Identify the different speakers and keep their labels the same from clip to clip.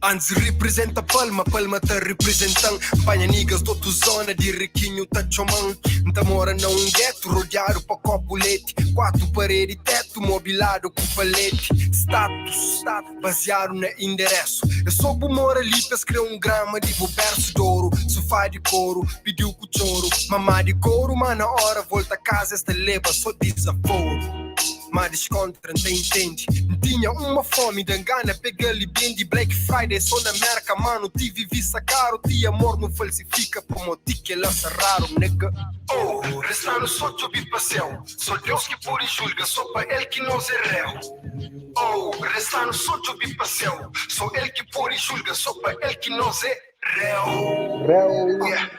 Speaker 1: Antis riprizenta Palma, Palma ta riprizenta-m N panha niggas d'otu zona, di rikinhu ta txoma-m N ta mora na un getu, rodiadu pa kopu leti Kuatu paredi, tetu mobiladu ku paleti Status, baziadu na inderesu É so bu mora li pa es kre un grama di bu bersu D'oru, sufá di koru, pidiu ku txoru Mamá di koru, ma na ora volta kaza es ta leba so dizaforu Ma diskontra N ta intendi N tinha uma fomi da ngana pega-l i bendi Black Friday so na Merka manu ti vivi sa karu Ti amor nu falsifika pamo ti kela sa raru nigga Oh, resta-nu so djobi pa séu So Deus ki pode julga, so pa El ki nos é réu Oh, resta-nu so djobi pa séu So El ki pode julga, so pa El ki nos é réu
Speaker 2: Réu.
Speaker 1: Yeah.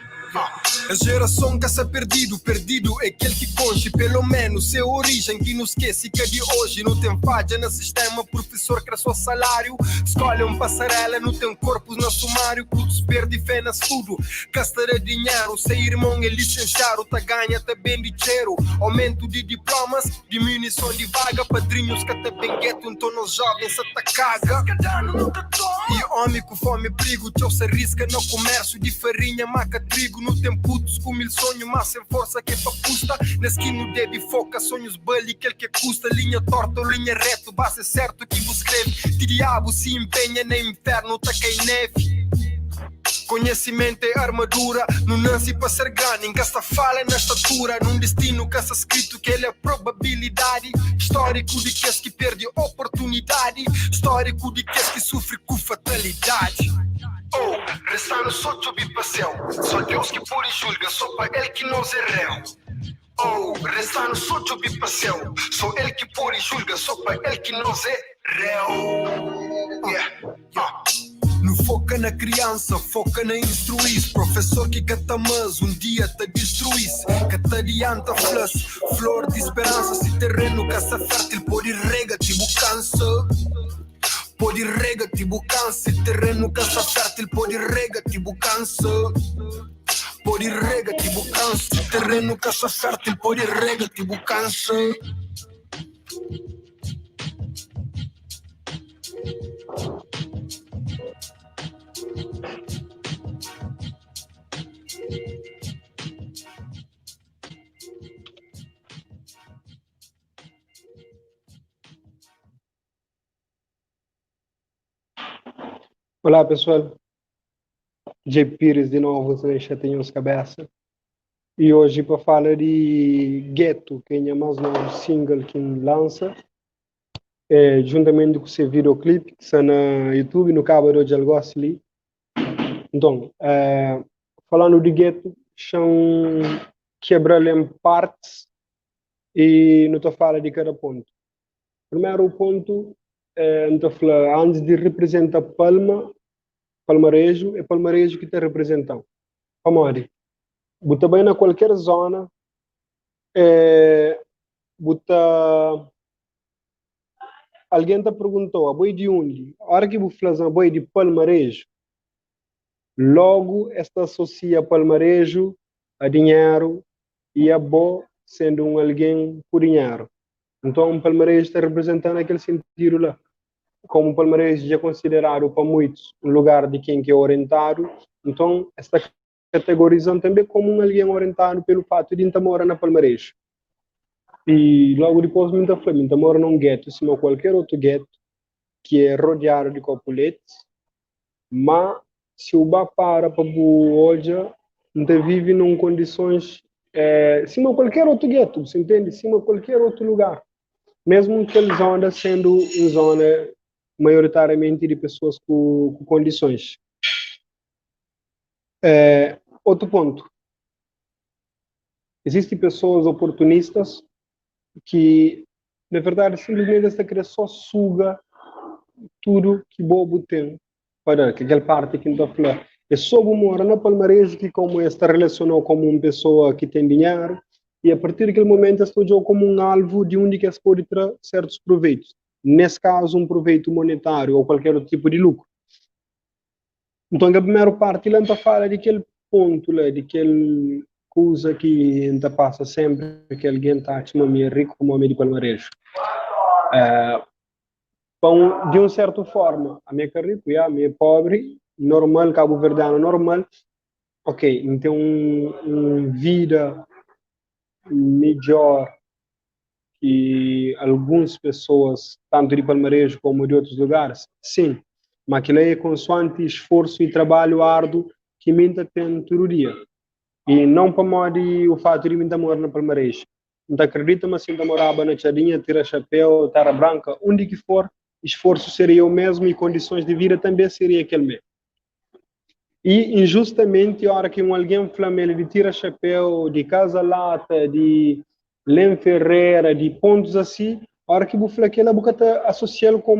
Speaker 1: Es jerason ka sa perdidu, perdidu é kel ki konxe pelo menus se orijen ki nu skese ka di oji. Nu ten fadja na sistema, prufesor kre so salariu, skola é un pasarela, nu ten korpus na sumariu, putus perde fe na studu, ka sta da dinheru, se irmon é lisensiadu ta ganha ta bende txeru, aumentu di diplomas, diminuison di vaga, padrinhus ka ta ben getu, nton nos jovens sa ta kaga. I omi ku fomi prigu, txeu sa riska na kumersiu di farinha ma ka trigu. Nu ten putus ku mil sonhu ma sen forsa ke pa pusta. Nes ki nu debe foka, sonhus bali kel ke kusta. Linha torta ou linha retu, base sertu ki bu skrebe. Ti diabu si inpenha na infernu ta kai nevi. Konhesimentu é armadura, nu nansi pa ser grandi, N ka sta fala na statura, nun distinu ka sta skritu, kel é probabilidadi. Stóriku di kes ki perde oportunidadi, stóriku di kes ki sufri ku fatalidadi. Oh, resta-nu so djobe pa séu, so Deus ki pode julga, so pa El ki nos é réu. Oh, resta-nu so djobe pa séu, so El ki pode julga, so pa El ki nos é réu. Yeah, uh. Nu foka na kriansa, foka na instrui-s Profesor ki ka ta ama-s, un dia ta distrui-s Ka ta adianta fla-s, flor di speransa Si terenu ka sta fértil, pode rega ti bu kansa Pode rega ti bu kansa Si terenu ka sta fértil, pode rega ti bu kansa Pode rega ti bu kansa Si terenu ka sta fértil, pode rega ti bu kansa.
Speaker 2: Olá pessoal, Djey Pires di novu ta ben xatia nhos kabesa e oji pa fala di Ghetto ki é nha más novu single ki N lansa é, juntamenti ku se videoclip ki sta na YouTube nu kaba di odjal gosi li. Nton, é, falandu di Ghetto, xa-m kebra-l en partis e nu ta fala di kada pontu. Primeru pontu, N ta fla, antis di riprizenta Palma, Palmareju, é Palmareju ki ta riprizenta-m. Pamodi? Bu ta bai na kualker zona, bu ta, algen ta pergunta-u, abo é di undi? Ora ki bu fla-s ma abo é di Palmareju, logu es ta asosia Palmareju a dinheru i abo sendu un algen ku dinheru. Nton, Palmareju ta reprezenta na kel sentidu la. Komu Palmareju dja konsideradu pa muitus un lugar di ken ki é orientadu, nton es ta kategoriza-m tanbe komu un algen orientadu pelu fatu di N ta mora na Palmareju. I logu dipôs mi N ta fla, mi N ta mora na un getu sima kualker otu getu ki é rodiadu di kopu leti, Má si bu ba para pa bu odja, N ta vive na un kondisons sima kualker otu getu, bu sa intende? Sima kualker otu lugar. Mesmu kel zona sendu un zona maioritariamenti di pesoas ku ku kondisons. Otu pontu, izisti pesoas oportunistas ki Na verdadi, sinplismenti es ta kre sô suga tudu ki bo bu ten pa da. Kel parti ki N ta fla é sô bu mora na Palmareju ki komu es ta relasiona-u komu un pesoa ki ten dinheru i a partir di kel momentu es ta odja-u komu un alvu di undi ki es pode tra sertus proveitus. Nes kazu, un proveitu monetáriu ô kualker otu tipu di lukru. Nton, kel primeru parti la, N ta fala di kel pontu la, di kel kuza ki N ta pasa senpri ki algen ta atxa ma mi é riku pamodi mi é di Palmareju. Pa un, di un sertu forma, ami é ka riku, ya, ami é pobri, normal, kabuverdianu normal, ok, N ten un vida midjor ki alguns pesoas, tantu di Palmareju komu di otus lugaris, sin, ma kila é konsuanti sforsu i trabalhu ardu ki mi N ta ten tudu dia. I non pamodi o fatu di mi N ta mora na Palmareju. N ta akredita ma si N ta moraba na Txadinha, Tira Xapéu, Terra Branka, undi ki for, sforsu seria o mesmu i kondisons di vida tanbe seria kel me. I injustamenti ora ki un algen fla ma el é di Tira Xapéu, di Kaza Lata, di Lem Ferrera, di pontus asi, ora ki bu fla kela bu ka ta asosia-l ku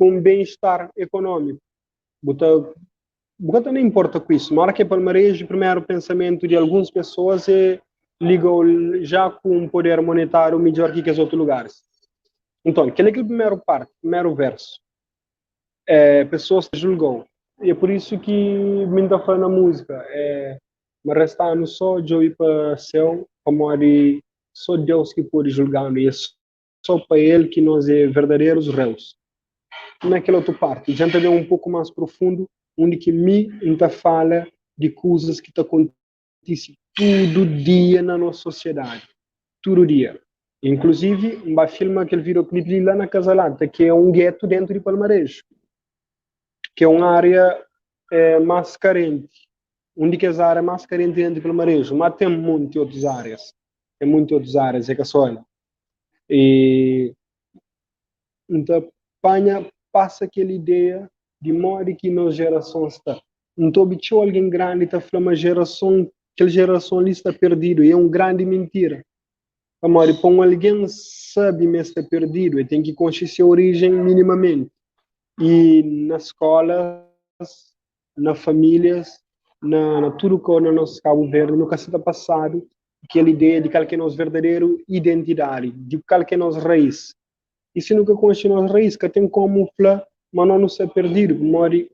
Speaker 2: un ben-estar ekonómiku. Bu ta Bu ka ta na inporta ku isu, ma ora ki é Palmareju, primeru pensamentu di alguns pesoas é liga-u ja ku un poder monetáriu midjor ki kes otu lugaris. Nton, kel-la é kel primeru parti, primeru versu. É, pesoas ta julga-u. E é pur isu ki mi N ta fla na múzika, é, ma resta-nu sô djobe pa séu, pamodi sô Deus ki pode julga-nu i é sô pa el ki nos é verdaderus réus. Na kel otu parti, dja N ta ben un poku más profundu, undi ki mi N ta fala di kuzas ki ta kontise tudu dia na nos sosiedadi, tudu dia. Inkluzivi, N ba filma kel videoclip li la na Casa Lata, ki é un getu dentu di Palmareju, ki é un ária más karenti, un di kes ária más karenti dentu di Palmareju, má ten monti otus árias, ten monti otus árias, é ka só la. E N ta panha pasa kel ideia di modi ki nos jerason sta. N ta obi txeu algen grandi ta fla ma jerason, kel jerason li sta perdidu i é un grandi mintira. Pamodi pa un algen sabe ma el sta perdidu, el ten ki konxe se orijen minimamenti. I na skolas, na famílias, na, na tudu kau na nos Kabu Verdi, nu ka sta ta pasadu kel ideia di kal ki é nos verdaderu identidadi, di kal ki é nos rais. I si nu ka konxe nos rais, ka ten komu fla ma nos nu sta perdidu, pamodi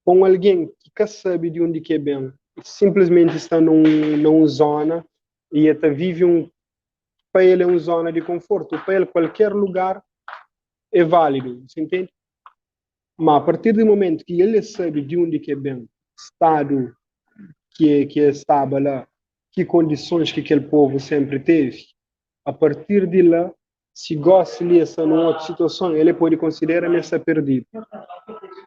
Speaker 2: pa un algen ki ka sabe di undi ki e ben, sinplismenti sta na un, na un zona i e ta vive un, pa el é un zona di konfortu, pa el kualker lugar é válidu, si ntende? Ma a partir di momentu ki el e sabe di undi ki e ben, stadu ki e, ki e staba la, ki kondisons ki kel povu senpri tevi, a partir di la, si gosi li e sta nun otu situason, el e pode konsidera ma e sta perdidu.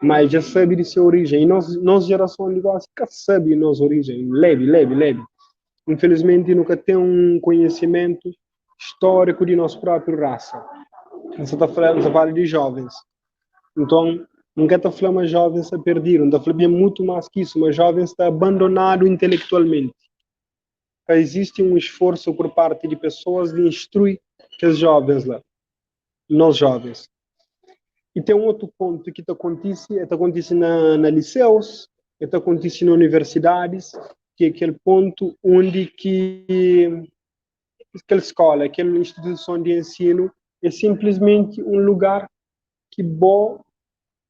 Speaker 2: Ma e dja sabe di se orijen. I nos, nos jerason di gosi ka sabe di nos orijen. Lebi, lebi, lebi. Infelismenti nu ka ten un konhesimentu stóriku di nos própriu rasa. N sa ta fla, N sa fala di jovens. Nton, N ka ta fla ma jovens sta perdidu, N ta fla ben mutu más ki isu, ma jovens sta abandonadu intelektualmenti. Ka izisti un isforsu pur parti di pesoas di instrui kes jovens la, nos jovens. I ten otu pontu ki ta kontise, e ta kontise na, na liseus, e ta kontise na universidadis, ki é kel pontu undi ki kel skola, kel instituison di ensinu é sinplismenti un lugar ki bo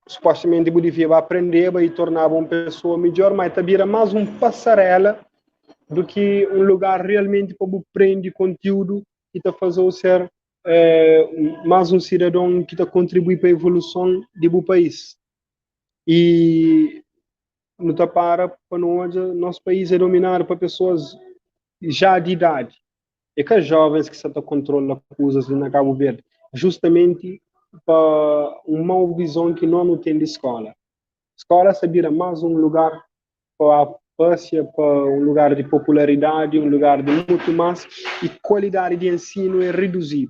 Speaker 2: supostamenti bu devia ba prendeba i tornaba un pessoa midjor, ma ta bira más un pasarela do ki un lugar realmenti pa bu prende konteúdu ki ta faze-u ser eh, más un sidadon ki ta kontribui pa evoluson di bu país. I nu ta para pa nu odja nos país é dominadu pa pessoas já di idadi. É ka jovens ki sa ta kontrola kuzas li na Kabu Verdi, justamenti pa un mau vizon ki no nu ten di skola. Skola sa bira más un lugar pa pasia, pa un lugar di popularidadi, un lugar di mutu más, i kualidadi di ensinu é reduzidu.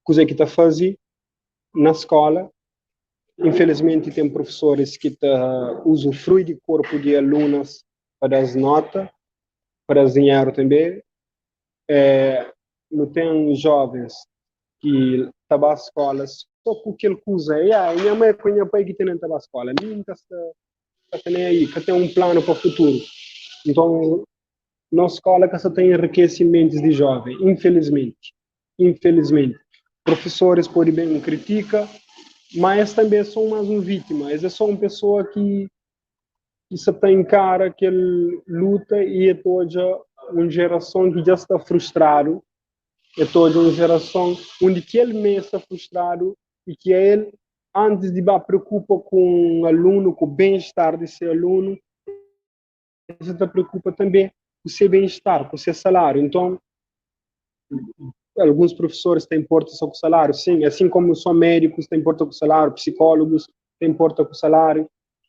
Speaker 2: Kuze ki ta faze na skola? Infelizmenti ten profesoris ki ta usufrui di korpu di alunas pa da-s nota, pa da-s dinheru tanbe. É, nu ten jovens ki ta ba skola so ku kel kuza, ya, é nha mai ku nha pai ki tenen ta ba skola, mi N ka sta, ka sta nen aí, ka ten un planu pa futuru. Nton, nos skola ka sa ta enrikese mentis di joven, infelizmenti. Infelizmenti. Profesoris pode ben kritika, ma es tanbe son más un vítima, es é so un pesoa ki ki sa ta inkara kel luta i e ta odja un jerason ki dja sta frustradu. El ta odja un jerason undi ki el mê sta frustradu i ki el, antis di ba preokupa ku un alunu, ku ben-estar di se alunu, el sa ta preokupa tanbê ku se ben-estar, ku se saláriu. Nton, alguns profesoris ta inporta sô ku saláriu, sin, asin komu sô médikus ta inporta ku saláriu, psikólogus ta inporta ku saláriu,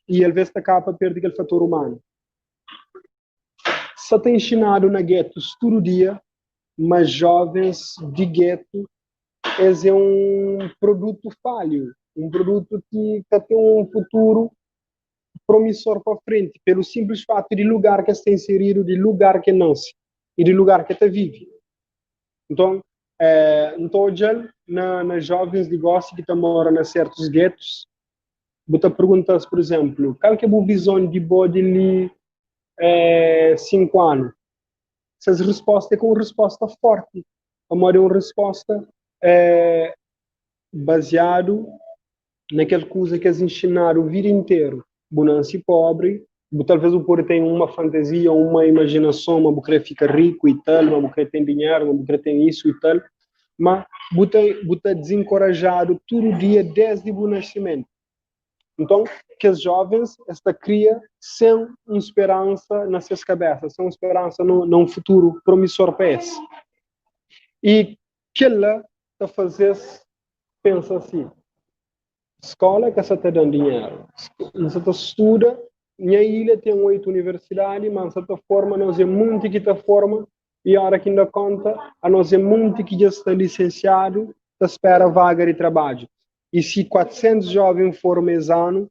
Speaker 2: i alvês ta kaba pa perde kel fator umanu. Sa ta inxinadu na getus tudu dia ma jovens di getu es é un produtu falhu, un produtu ki ka ten un futuru promissor pa frenti, pelu simplis fatu di lugar ki es ta inseridu, di lugar ki e nase i di lugar ki e ta vive. Nton, N ta odja-l na jovens di gosi ki ta mora na sertus getus, bu ta pergunta-s, pur izenplu, kal ki é bu vizon di bo di li 5 anu? Ses risposta é ka un risposta forti, pamodi é un risposta baziadu na kel kuza ki es inxinadu vida interu. Bu nansi pobri, bu talvez bu pode ten uma fantazia, uma imajinason ma bu kre fika riku i tal, ma bu kre ten dinheru, ma bu kre ten isu i tal, ma bu ta bu ta dizinkorajadu tudu dia desdi bu nasimentu. Nton, kes jovens es ta kria sen un speransa na ses kabesa, sen un speransa na un futuru promisor pa es. I kel-la ta faze-s pensa si, Skola ka sa ta da-m dinheru. N sa ta studa, nha ilha ten 8 universidadi, ma N sa ta forma, nos é munti ki ta forma, i ora ki N da konta, anos é munti ki dja sta lisensiadu ta spera vaga di trabadju. I si 400 joven forma es anu,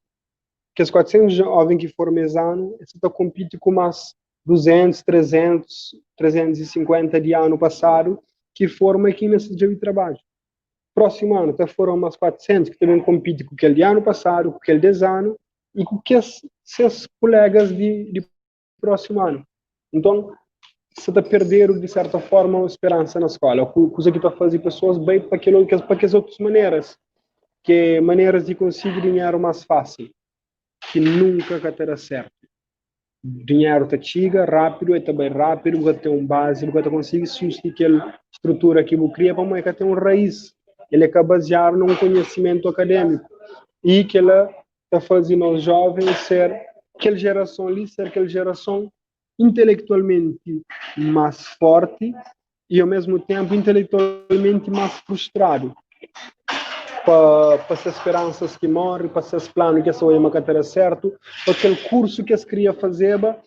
Speaker 2: kes 400 joven ki forma es anu, es sa ta konpiti ku mas 200, 300, 350 di anu pasadu ki forma i ki inda sta djobe trabadju. Prósimu anu ta forma mas 400 ki ta ben konpiti ku kel di anu pasadu, ku kel des anu i ku kes ses kulegas di di prósimu anu. Nton, sa ta perdedu di serta forma speransa na skola, kuza ki ta faze pesoas bai pa kel pa kes otus maneras, ki é maneras di konsigi dinheru mas fásil, ki nunka ka ta da sertu. Dinheru ta txiga rápidu, el ta bai rápidu, bu ka ta ten un bazi, bu ka ta konsigi susti kel strutura ki bu kria pamodi el ka ten un raís, el é ka baziadu na un konhesimentu akadémiku. I kila ta faze nos jóvens ser kel jerason li ser kel jerason intelektualmenti más fórti i ao mesmu ténpu intelektualmenti más frustradu pa pa ses speransas ki móre, pa ses planu ki es ta odja ma ka ta da sértu, pa kel kursu ki es kria fazeba,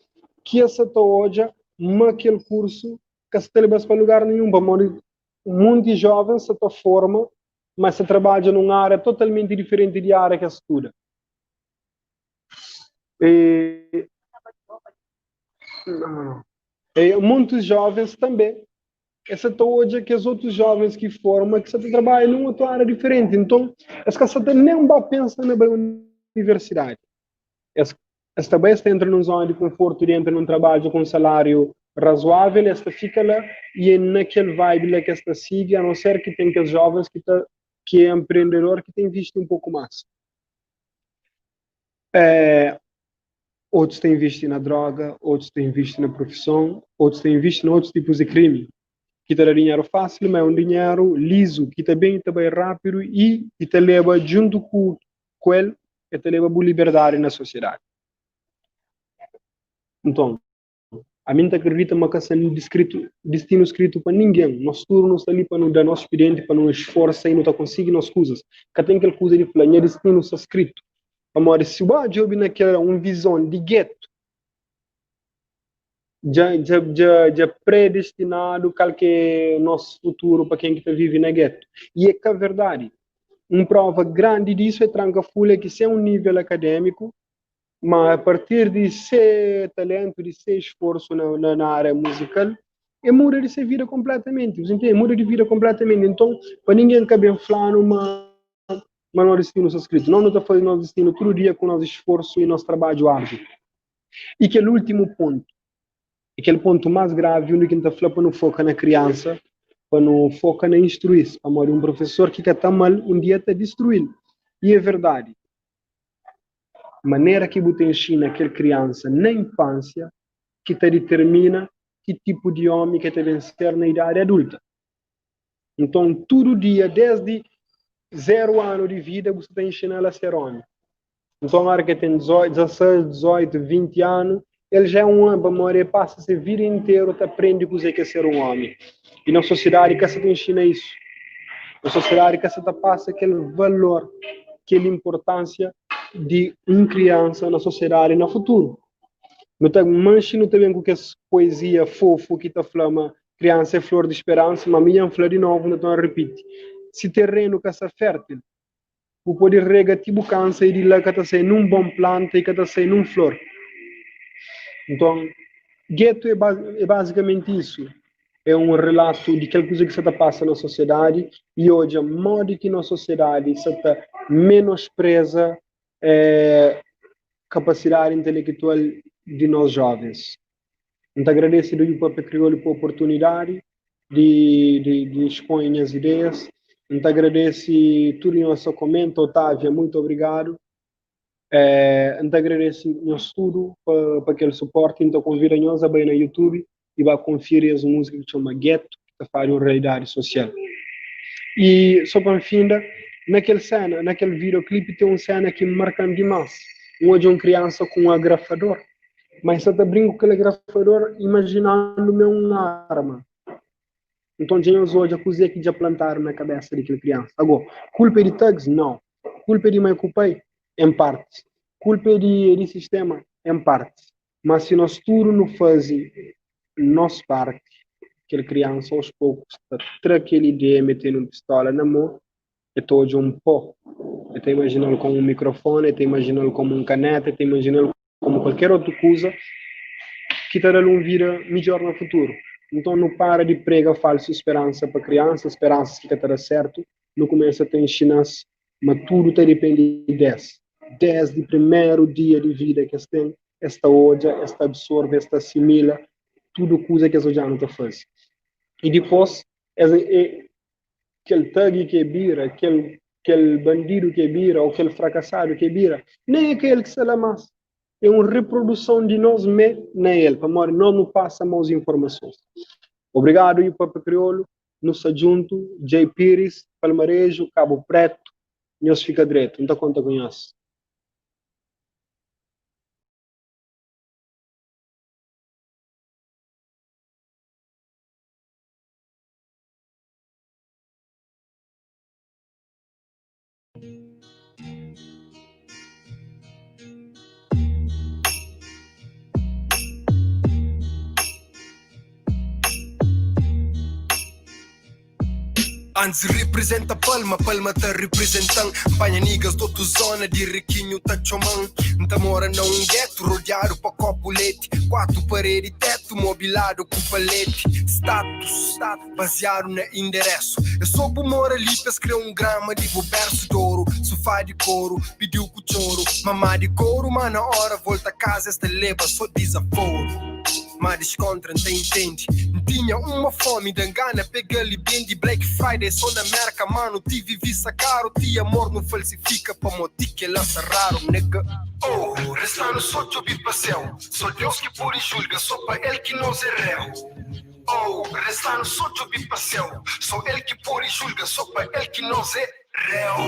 Speaker 2: ki es sa ta odja ma kel kursu ka sta leba-s pa lugar ninhun, pamodi munti jóvens sa ta forma, ma es ta trabadja nun ária totalmenti diferenti di ária ki es studa. E, e muitos jovens também es sa ta odja kes otus jovens ki forma ki sa ta trabadja num otu área diferenti. Nton, es ka sa ta nem ba pensa na bai universidadi. Es es ta bai, es ta entra num zona di konfortu di entra num trabadju ku um saláriu razoável, es ta fika la e é na kel vibe la ki es ta sigi, a não ser ki ten kes jovens ki ta ki é empreendedor ki ta invisti um poku más. É, otus ta invisti na droga, otus ta invisti na profison, otus ta invisti na otus tipus di krimi ki ta da dinheru fásil, ma é un dinheru lizu ki ta ben i ta bai rápidu i i ta leba djuntu ku ku el, el ta leba bu liberdadi na sosiedadi. Nton, Ami N ta kridita ma ka sta diskritu distinu skritu pa ningen. Nos tudu nu sta li pa nu da nos spidienti, pa nu sforsa i nu ta konsigi nos kuzas. Ka ten kel kuza di fla nha distinu sta skritu. Pamodi si bu ba djobe na kel un vizon di getu, dja dja dja dja predestinadu kal ki é nos futuru pa ken ki ta vive na getu. I é ka verdadi. Un prova grandi disu é tranka fulha ki sen un nivel akademiku, Ma a partir di se talentu, di se esforsu na, na, na área musical, e muda di se vida completamente. Você entende? Muda di vida completamente. Então, pa ninguém ka ben flanu ma ma nos destinu sta skritu. Nós nu ta faze nos destinu tudu dia ku nos esforsu e nos trabadju árduo. E kel últimu pontu, e kel pontu más gravi undi ki N ta fla pa nu foka na kriansa, pa nu foka na instruí-s, pamodi un profesor ki ka ta ama-l, un dia ta distrui-l. E é verdadi. Manera ki bu ta inxina kel kriansa na infansia ki ta ditermina ki tipu di omi ki el ta ben ser na idadi adulta. Nton, tudu dia, desdi zeru anu di vida, bu sta ta inxina-l a ser omi. Nton, ora ki el ten 16, 18, 20 anu, el ja é un omi, pamodi el pasa se vida interu ta prende kuzê ki é ser un omi. I nos sosiedadi ka sta ta inxina isu. Nos sosiedadi ka sta ta pasa kel valor, kel inportánsia di un kriansa na sosiedadi na futuru. Nu ta manxe nu ta ben ku kes poezia fofu ki ta fla ma kriansa é flor di speransa, ma mi dja N fla di novu, N ta torna ripiti, si terenu ka sta fértil, Bu pode rega ti bu kansa i di la ka ta sai nun bon planta i ka ta sai nun flor. Nton, getu é é bazikamenti isu. É un relatu di kel kuza ki sta ta pasa na sosiedadi i odja modi ki nos sosiedadi sta ta menospreza kapasidadi intelektual di nos jovens. N ta agradese di Papia Kriolu pa oportunidadi di di di expõe nhas ideias. N ta agradese tudu nhos sa komenta, Otávia, muito obrigadu. N ta agradese nhos tudu pa pa kel suporti. N ta konvida nhos a bai na YouTube i ba konfiri es múzika ki txoma Getu, ki ta fala di un realidadi sosial. I so pa N finda, na kel sena, na kel videoclip ten un sena ki marka-m dimás. N odja un kriansa ku un agrafador. Ma el sta ta brinka ku kel agrafador imajinandu ma é un arma. Nton dja nhos odja kuzê ki dja plantadu na kabésa di kel kriansa. Agó, kulpa é di thugs? Nau. Kulpa é di mai ku pai? En parti. Kulpa é di é di sistéma? En parti. Má si nos tudu nu faze nos parti, kel kriansa aos pokus ta tra kel ideia ma el tene un pistola na mô El ta odja un pó, el ta imajina-l komu un mikrofoni, el ta imajina-l komu un kaneta, el ta imajina-l komu kualker otu kuza ki ta da-l un vida midjór na futuru. Nton, nu para di prega falsu speransa pa kriansa, speransas ki ka ta da sértu. Nu kumesa ta inxina-s ma tudu ta dipende di es. Désdi primeru dia di vida ki es ten, es ta odja, es ta absorve, es ta asimila tudu kuza ki es odja-nu ta faze. I dipôs, es é kel thug ki e bira, kel kel bandidu ki e bira ou kel frakasadu ki e bira, nen é ka el ki sta la mas. É un reproduson di nos mé na el, pamodi nos nu pasa maus informasons. Obrigadu You Papia Kriolu, nu sta djuntu, Jay Pires, Palmareju, Kabu Pretu, nhos fika dretu, N ta konta ku nhos.
Speaker 1: Antis riprizenta Palma, Palma ta riprizenta-m N panha niggas d'otu zona, di rikinhu ta txoma-m N ta mora na un getu, rodiadu pa kopu leti Kuatu paredi, tetu mobiladu ku paleti Status, baziadu na inderesu É so bu mora li pa es kria un grama di bu bersu d'oru Sufá di koru, pidiu ku txoru Mamá di koru, ma na ora volta kaza es ta leba so dizaforu Ma diskontra N ta intendi N tinha uma fomi da ngana pega-l i bendi Black Friday so na Merka manu ti vivi sa karu Ti amor nu falsifika pamo ti kela sa raru Nigga, oh, resta-nu so djobi pa séu So Deus ki pode julga, so pa el ki nos é réu Oh, resta-nu so djobi pa séu So el ki pode julga, so pa el ki nos é réu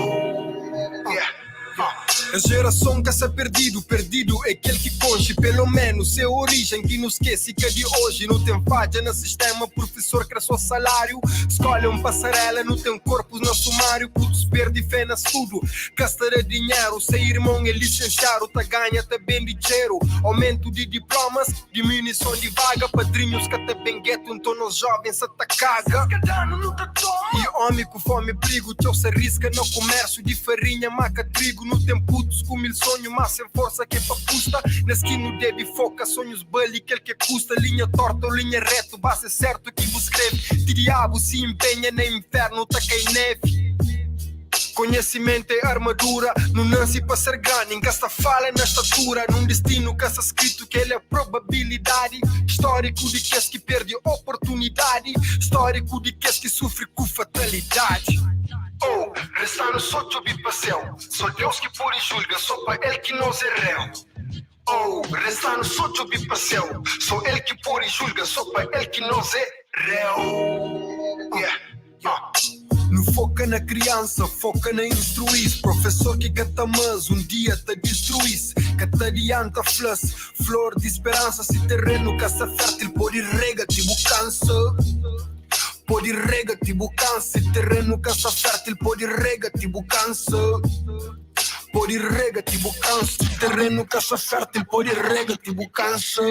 Speaker 1: Yeah, uh. Es jerason ka sa perdidu, perdidu é kel ki konxe pelo menus se orijen ki nu skese ka di oji. Nu ten fadja na sistema, prufesor kre so salariu, skola é un pasarela, nu ten korpus na sumariu, putus perde fe na studu, ka sta da dinheru, se irmon é lisensiadu ta ganha ta bende txeru, aumentu di diplomas, diminuison di vaga, padrinhus ka ta ben getu, nton nos jovens sa ta kaga. I omi ku fomi prigu, txeu sa riska na kumersiu di farinha ma ka trigu, nu ten putus ku mil sonhu ma sen forsa ke pa pusta, nes ki nu debe foka, sonhus bali kel ke kusta, linha torta ou linha retu, base sertu ki bu skrebe, ti diabu si inpenha na infernu ta kai nevi. Konhesimentu é armadura, nu nansi pa ser grandi, N ka sta fala na statura, nun distinu ka sta skritu, kel é probabilidadi, stóriku di kes ki perde oportunidadi, stóriku di kes ki sufri ku fatalidadi. Oh, resta-nu so djobe pa séu, so Deus ki pode julga, so pa el ki nos é réu. Oh, resta-nu so djobe pa séu, so el ki pode julga, so pa el ki nos é réu. Yeah. Nu foka na kriansa, foka na instrui-s. Profesor ki ka ta ama-s, un dia ta distrui-s. Ka ta adianta fla-s, flor di speransa. Si terenu ka sta fértil, pode rega ti bu kansa. Pode rega ti bu kansa. Si terenu ka sta fértil, pode rega ti bu kansa. Pode rega ti bu kansa. Si terenu ka sta fértil, pode rega ti bu kansa.